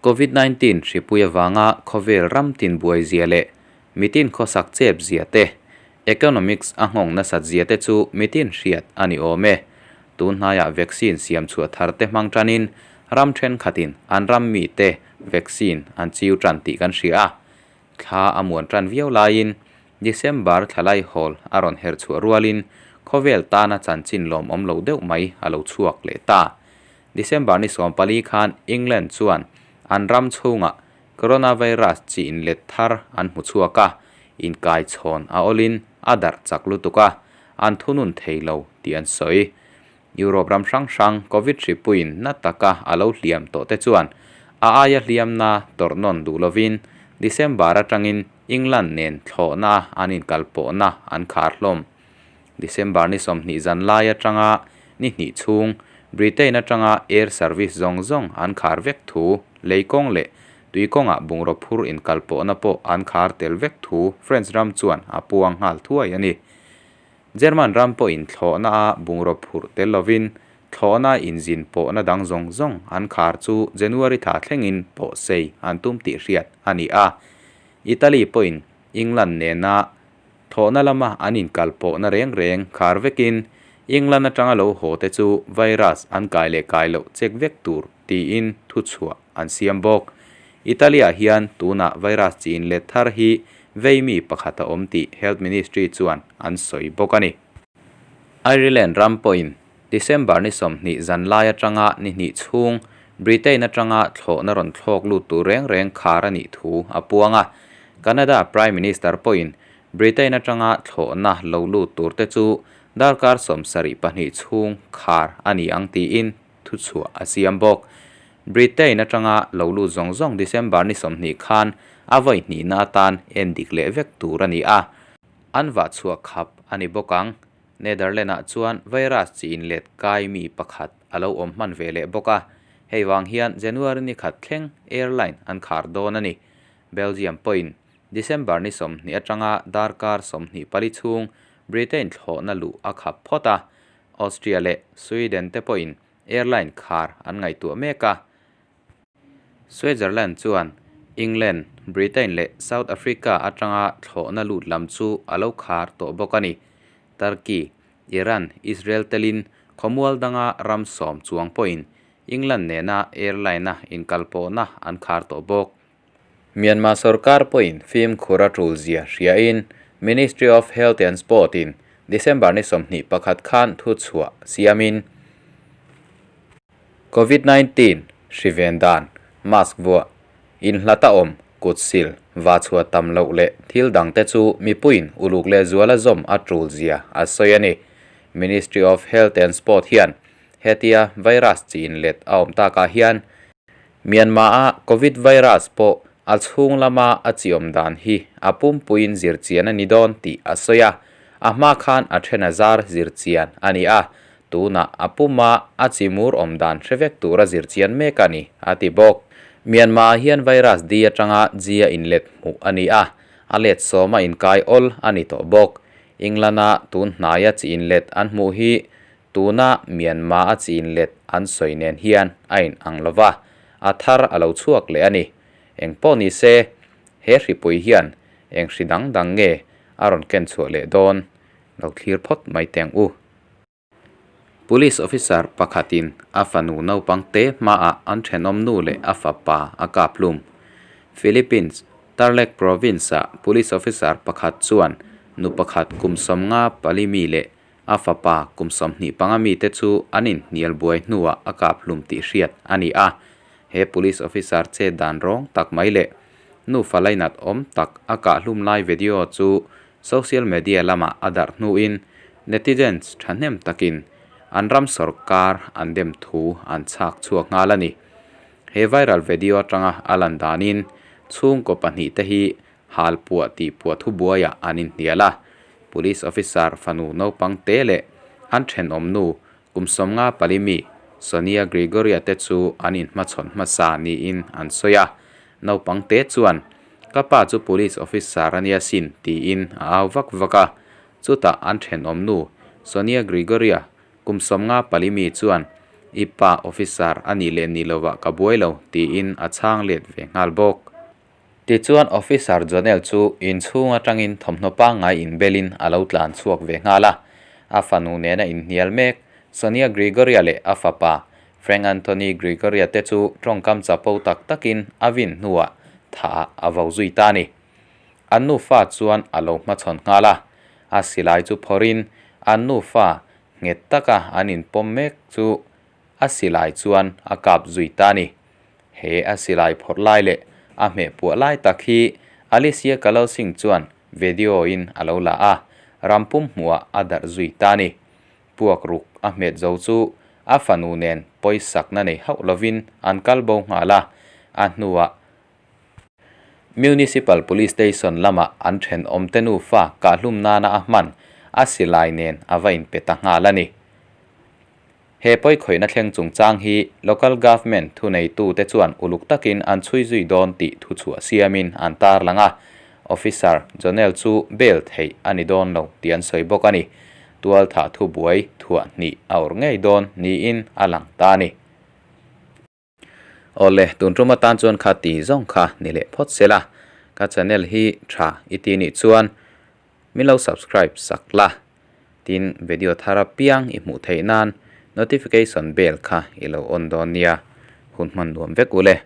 Covid 19 hripui avanga khawvel ram tin buai zia leh mitin khawsak chep zia te, economics a nghawng nasat zia te chu mitin hriat a ni awm e. Tun hnaiah vaccine siam chhuah thar te hmang tanin ram thenkhatin an ram mite vaccine an chiu tan tih kan hria a. Thla a muan tan viau laiin December thlalai hawl a rawn herh chhuah rualin khawvel tana chanchin lawmawm lo deuh mai a lo chhuak leh ta. December ni 14 khan England chuan an ram chhungah coronavirus chi inlet thar an hmu chhuak a, inkai chhawn a awlin a darh chak lutuk a, an thunun thei lo tih an sawi. Europe ram hrang hrang Covid hripuiin na taka a lo hliam tawh te chuan a aia hliamna tawrh nawn duh lovin December atangin England nen thlawhna an inkalpawhna an khar hlawm. December ni 20 zan lai atanga ni hnih chhung Britain atanga air service zawng zawng an khar vek thu, lei kawng leh tui kawngah bungraw phur inkalpawhna pawh an khar tel vek thu French ram chuan a puang nghal thuai a ni. German ram pawhin thlawhna a bungraw phurh tel lovin thlawhna inzin pawhna dang zawng zawng an khar chu January thla thlengin pawh sei an tum tih hriat a ni a. Italy pawhin England nena thlawhna lama an inkal pawhna reng reng khar vekin England atanga lo haw te chu virus an kai leh kai loh check vek tur tiin thuchhuah an siam bawk. Italy ah hian tunah virus chi inlet thar hi vei mi pakhat a awm tih Health Ministry chuan an sawi bawk a ni. Ireland ram pawhin December ni 20 zan lai atanga ni hnih chhung Britain atanga thlawhna rawn thlawk lut tur reng reng khar a nih thu a puang a. Canada Prime Minister pawhin Britain atanga thlawhna lo lut tur te chu darkar 72 chhung khar a ni ang tiin thuchhuah a siam bawk. Britain atanga lo lut zawng zawng December ni 20 khan a vawi hnihna atan en dik leh vek tur a ni a. An vah chhuah khap a ni bawk ang. Netherlands ah chuan virus chi inlet kai mi pakhat a lo awm hman ve leh bawk a. Hei vang hian January ni khat thleng airline an khar dawn a ni. Belgium pawhin December ni 20 atanga darkar 24 chhung Britain thlawhna luh a khap phawt a. Austria leh Sweden te pawhin airline khar an ngaihtuah mek a. Switzerland chuan England, Britain leh South Africa atanga thlawhna lut lam chu a lo khar tawh bawk a ni. Turkey, Iran, Israel telin khawmual danga ram 10 chuang pawhin England nena airline a inkalpawhna an khar tawh bawk. Myanmar sarkar pawhin fimkhur a tul zia hriain Ministry of Health and Sport in December ni 21 khan thuchhuah siamin Covid-19 hriven dan mask vuah inhlata awm kutsil va chhuah tam loh leh thil dang te chu mipuiin uluk leh zuala zawm a tul zia a sawi a ni. Ministry of Health and Sport hian hetia virus chi inlet a awm takah hian Myanmar a Covid virus pawh a chhung lama a chi awm dan hi a pumpuiin zirchian a ni dawn tih a sawi a. A hma khan a then a zar zirchian a ni a, tunah a puma a chi mur awm dan hre vek tura zirchian mek a ni, a ti bawk. Myanmar ah hian virus D atanga G a inlet hmuh a ni a, a let 10 a inkai awl a ni tawh bawk. England a tun hnaia chi inlet an hmuh hi tuna Myanmar a chi inlet an sawi nen hian a in ang lova, a thar a lo chhuak leh a ni. Eng pawh ni se, he hripui hian eng hri dang dang nge a rawn ken chhuah leh dawn lo thlir phawt mai teng u. Police officer pakhatin a fanu naupang te hmaah an thenawm nu leh a fapa a kap hlum. Philippines, Tarlac province ah police officer pakhat chuan nu pakhat kum 54 mi leh a fapa kum 25 mi te chu an inhnial buai hnuah a kap hlum tih hriat a ni a. He police officer che dan rawng tak mai leh nu falainat awm tak a kah hlum lai video chu social media lamah a darh hnuin netizens thahnem takin an ram sarkar an dem thu an chhak chhuak nghal a ni. He viral video atanga a lan danin chhungkaw pahnih te hi hal puah tih puah thu buaiah an inhnial a. Police officer fanu naupang te leh an thenawm nu kum 54 mi Sonia Gregoria te chu an inhmachhawn hmasa niin an sawi a. Naupang te chuan ka pa chu police officer ania sin tiin a au vak vak a. Chutah an thenawm nu Sonia Gregoria kum 54 mi chuan I pa officer a nih leh nih lovah ka buai lo, tiin a chhang let ve nghal bawk. Tichuan Officer Jonel chu inchhung atangin thawmhnaw pangngai inbelin a lo tlan chhuak ve nghal a. A fanu nena inhnial mek Sonia Gregoria leh a fapa Frank Anthony Gregoria te chu tawngkam chapo tak takin a vin hnuah thah a vo zui ta a ni. An nufa chuan a lo hmachhawn nghal a, a silai chu phawrhin an nufa nghet taka an inpawm mek chu a silai chuan a kap zui ta a ni. He a silai phawrh lai leh a hmeh puah lai tak hi Alicia Kalosing chuan video in a lo la a, rampum hmuhah a darh zui ta a ni. Puak ruk a hmet zo chu a fanu nen pawisakna nei hauh lovin an kal bo nghal a, a hnuah Municipal Police Station lamah an thenawmte nufa kahhlum nana a hman a silai nen a va inpe ta nghal a ni. He pawikhawihna thleng chungchang hi Local Government thuneitute chuan uluk takin an chhui zui dawn tih thuchhuah siamin an tarlang a, Officer Jonel chu bail theih a ni dawn lo tih an sawi bawk a ni. Tualthah thubuai thuah hnih a awrh ngei dawn niin a lang ta a ni. Awle, tun tum atan chuan kha ti zawng kha ni leh phawt se la, ka channel hi tha i ti nih chuan min lo subscribe sak la, tin video thar apiang i hmuh theih nan notification bell kha i lo on dawn nia, hun hman nuam vek ule.